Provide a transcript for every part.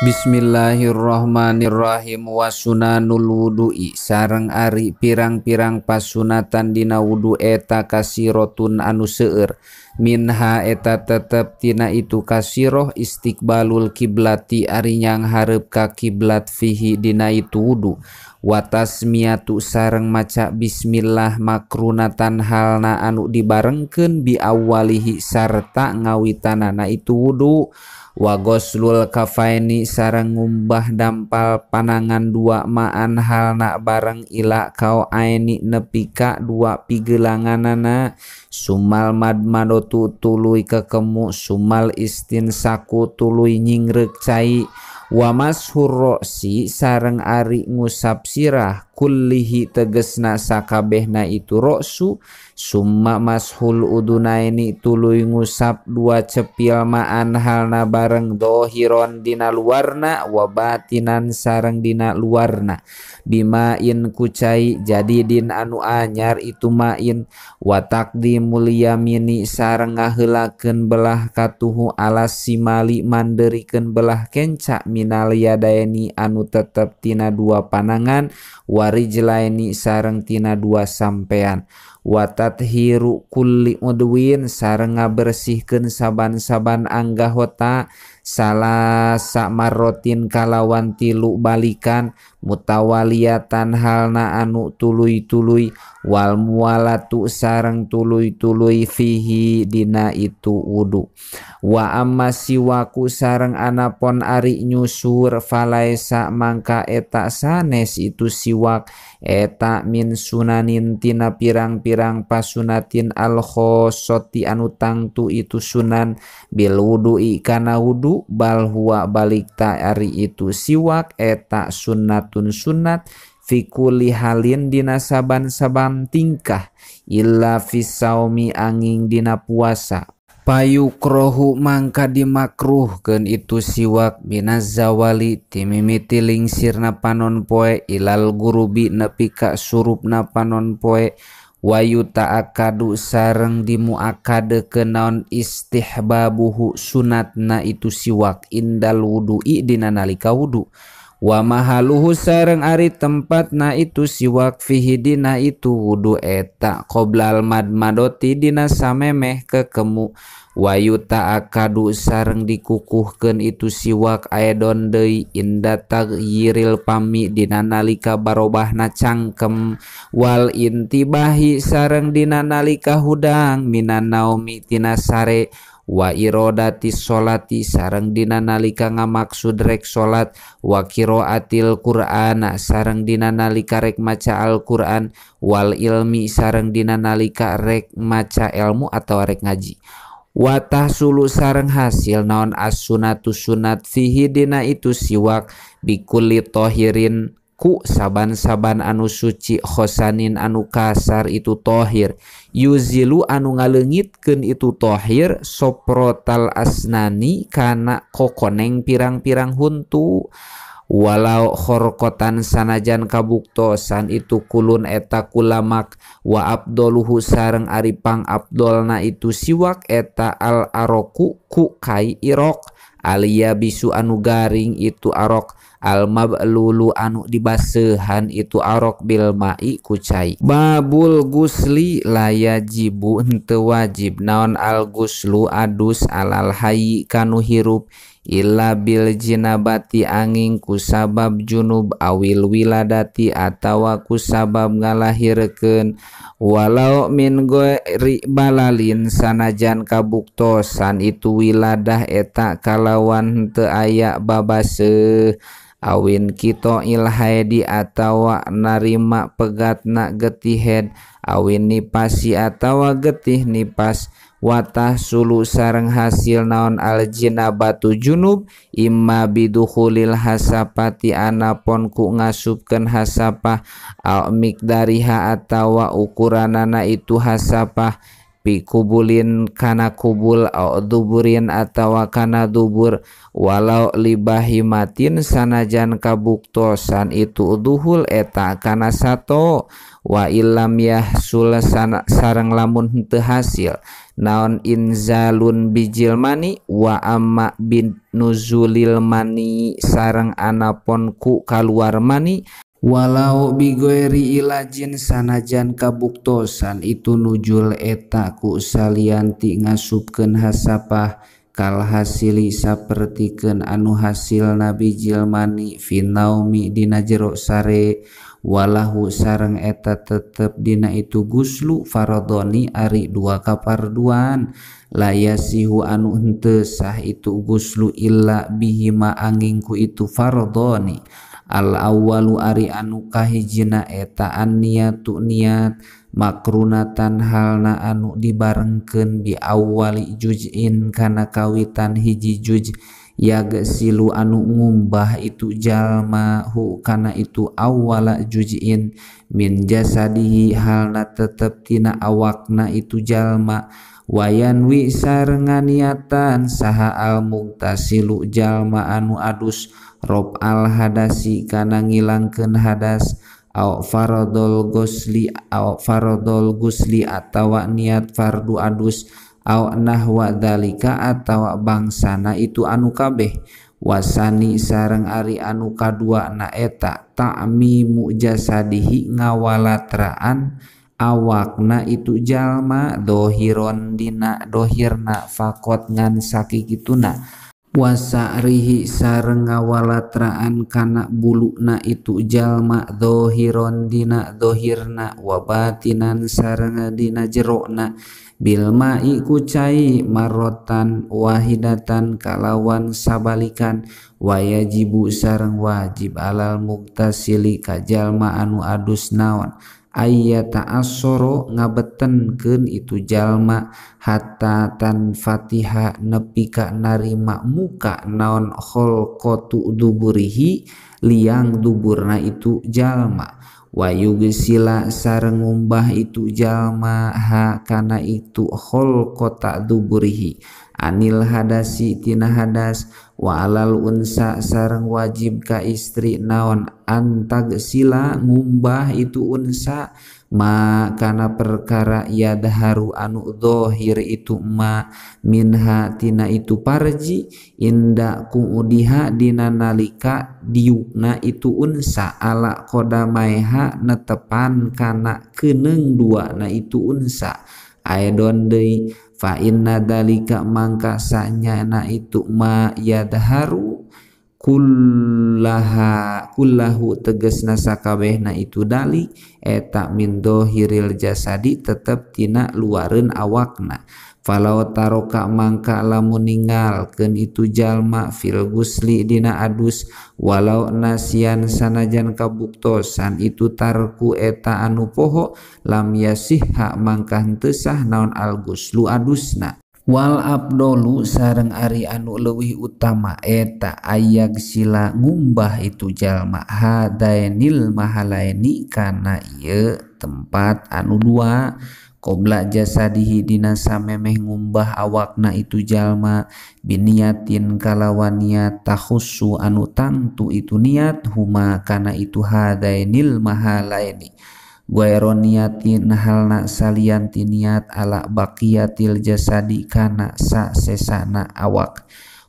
Bismillahirrahmanirrahim. Wasunanul wudu'i sareng ari pirang-pirang pasunatan dina wudu eta kasirotun anu seueur minha eta tetep tina itu kasiroh istiqbalul kiblati ari nyang hareup ka kiblat fihi dina itu wudu watasmiyatu sareng maca bismillah makrunatan halna anu dibarengkeun bi awalihi sarta ngawitanana itu wudu wa ghuslul kafaini sareng ngumbah dampal panangan dua ma'an halna bareng ila kau aini nepi ka dua pigelanganana sumal madmadotu tuluy kekemu sumal istinsaku tuluy nyingreuk cai wa mashur ro'si sareng ari ngusap sirah kullihi tegesna sakabehna itu ro'su summa mashul udunaini tuluy ngusap dua cepil ma'an halna bareng dohiron dina luarna wa batinan sareng dina luarna bimain kucai jadidin anu anyar itu main wa taqdimul yamini sareng ngaheulakeun belah katuhu alas simali manderikeun belah kenca minal yadaini anu tetep tina dua panangan warijlaini sareng tina dua sampean wa tathiru kulli udwin sareng ngabersihkeun saban-saban anggahota salasa marrotin kalawan tilu balikan mutawaliyatan halna anu tuluy-tuluy wal muwalatu sareng tuluy-tuluy fihi dina itu wudu wa amma siwaku sareng anapon ari nyusur falaisa mangka eta sanes itu siwak eta min sunanin tina pirang-pirang pasunatin al khossoti anu tangtu itu sunan bil wudu'i kana wudu bal huwa balik ta ari itu siwak eta sunnatun sunat fi kulli halin dina saban-saban tingkah illa fisaumi angin dina puasa payukrohu mangka dimakruhkeun itu siwak minaz zawali timimiti lingsirna panon poe ilal gurubi nepi ka surupna panon poe wayu ta'akadu sareng dimuakadekeun naon istihbabuhu sunatna itu siwak indal wudu'i dina nalika wudu wa mahaluhu sareng ari tempatna itu siwak fihi dina itu wudu eta qoblal madmadoti dina samemeh kekemu wayu ta'akadu sareng dikukuhkeun itu siwak aedon deui inda taghyiril pami dina nalika barobahna cangkem wal intibahi sareng dina nalika hudang minan naumi tina sare wa irodati sholati sareng dina nalika ngamaksud rek salat wa qiraatil qur'ana sareng dina nalika rek maca Al-Qur'an wal ilmi sareng dina nalika rek maca ilmu atau rek ngaji wa tahsulu sareng hasil naon as-sunatu sunat fihi dina itu siwak bikulli tohirin ku saban-saban anu suci khosanin anu kasar itu tohir yuzilu anu ngaleungitkeun itu tohir soprotal asnani kana kokoneng pirang-pirang huntu walau khorkotan sanajan kabuktosan itu kulun eta kulamak wa abdoluhu sareng ari pang abdolna itu siwak eta al aroku ku kai irok alia bisu anu garing itu arok al mablulu anu dibasehan itu arok bil ma'i kucai. Babul gusli layajibu henteu wajib naon al guslu adus alal hayyi kanu hirup illa bil jinabati angin kusabab junub awil wiladati atawa kusabab ngalahirkeun walau min ghairi balalin sanajan kabuktosan itu wiladah eta kalawan henteu aya babaseuh awin kito ilhaidi atawa narima pegatna getihed awin nipasi atawa getih nipas watah sulu sareng hasil naon al jinabatu junub imma bidukhulil hasapati anapon ku ngasupkeun hasapah al miqdariha atawa ukuranana itu hasapah Pi kubulin kana kubul au duburin atawa kana dubur walau libahimatin sanajan kabuktosan itu duhul eta kana sato wa illam yahsul sareng lamun henteu hasil naon inzalun bijil mani wa amma bin nuzulil mani sareng anapon ku kaluar mani walau bigoeri ilajin sanajan kabuktosan itu nujul eta ku salianti ngasupkeun hasapah kal hasili sapertikeun anu hasilna bijil mani finaumi dina jero sare walahu sareng eta tetep dina itu guslu faradoni ari dua kaparduan layasihu anu henteu sah itu guslu illa bihima anging ku itu faradoni. Al awwalu ari anu kahijina eta an niatu niat makrunatan halna anu dibarengkeun bi awwali juz'in kana kawitan hiji juz yagsilu anu ngumbah itu jalma hu kana itu awwala juz'in min jasadihi halna tetep tina awakna itu jalma wayanwi sareng niatan saha al mugtasilu jalma anu adus rob al hadasi kana ngilangkeun hadas au faradol gusli au faradol gusli atawa niat fardu adus au nahwa dalika atawa bangsana itu anu kabeh wasani sareng ari anu kadua na eta ta'mimu jasadihi ngawalatraan awakna itu jalma dohiron dina dohirna fakot ngan sakikituna wasarihi sareng ngawalatraan kana buluna itu jalma dohiron dina dohirna wabatinan sareng dina jerona bilma'i ku cai marotan wahidatan kalawan sabalikan wayajibu sareng wajib alal mugtasili ka jalma anu adus naon ayyata asoro ngabetenkeun itu jalma hatta tan fatiha nepi ka narima muka naon kholqatu duburihi liang duburna itu jalma wayugsila sareng ngumbah itu jalma ha kana itu kholqata duburihi anil hadasi tina hadas wa alal unsa sareng wajib ka istri naon antag sila ngumbah itu unsa ma kana perkara yadharu anu dhohir itu ma minha tina itu parji inda kuudiha dina nalika diukna itu unsa ala kodamaiha netepan kana keneung dua na itu unsa aedon deui fa inna dalika mangka sanyana itu ma yadharu kullaha kullahu tegasna sakabehna itu dali eta min dohiril jasadi tetep tina luareun awakna falau taroka mangka lamun ninggalkeun itu jalma fil gusli dina adus walau nasian sanajan kabuktosan itu tarku eta anu poho lam yasihha mangka henteu sah naon al guslu adusna wal abdolu sareng ari anu leuwih utama eta ayag sila ngumbah itu jalma hadainil mahalaini kana ieu tempat anu dua qobla jasadihi dina samemeh ngumbah awakna itu jalma biniatin kalawan niat takhussu anu tangtu itu niat huma kana itu hadainil mahalaini guairon niatin halna salianti niat ala baqiyatil jasadi kana sa sesana awak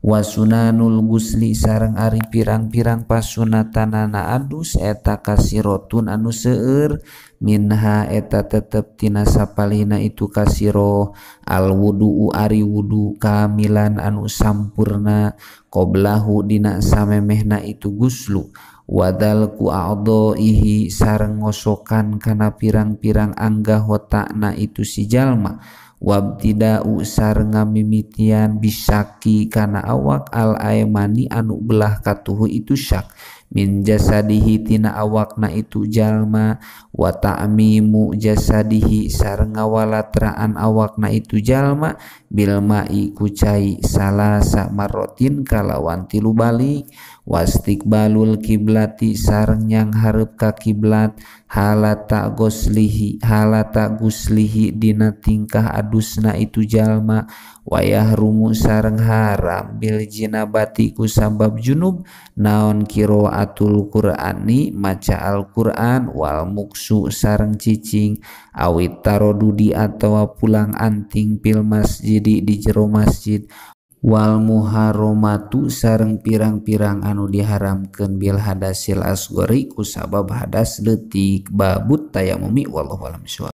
wasunanul gusli sareng ari pirang-pirang pasunatanana adus eta kasirotun anu seueur minha eta tetep tina sapalihna itu kasiro al wudu ari wudu kamilan anu sampurna qoblahu dina samemehna itu guslu wadal ku a'dhaihi sareng ngosokan kana pirang-pirang anggahotana itu si jalma wabtida'u sareng ngamimitian bisaki kana awak al aimani anu belah katuhu itu syak min jasadihi tina awakna itu jalma wa ta'mimu jasadihi sareng ngawalatraan awakna itu jalma bil ma'i ku cai salasa marrotin kalawan tilu balik Wastiqbalul kiblati sareng nyang hareup ka kiblat halata goslihi halata guslihi dina tingkah adusna itu jalma wayah rumu sareng haram bil jinabati ku sabab junub naon qiraatul qur'ani maca Al-Qur'an wal muksu sareng cicing awit tarodudi atawa pulang anting pil masjidi di jero masjid wal muharramatu sareng pirang-pirang anu diharamkeun bil hadasil asgori ku sabab hadas leutik. Babut tayamumi wallahu a'lam bishawab.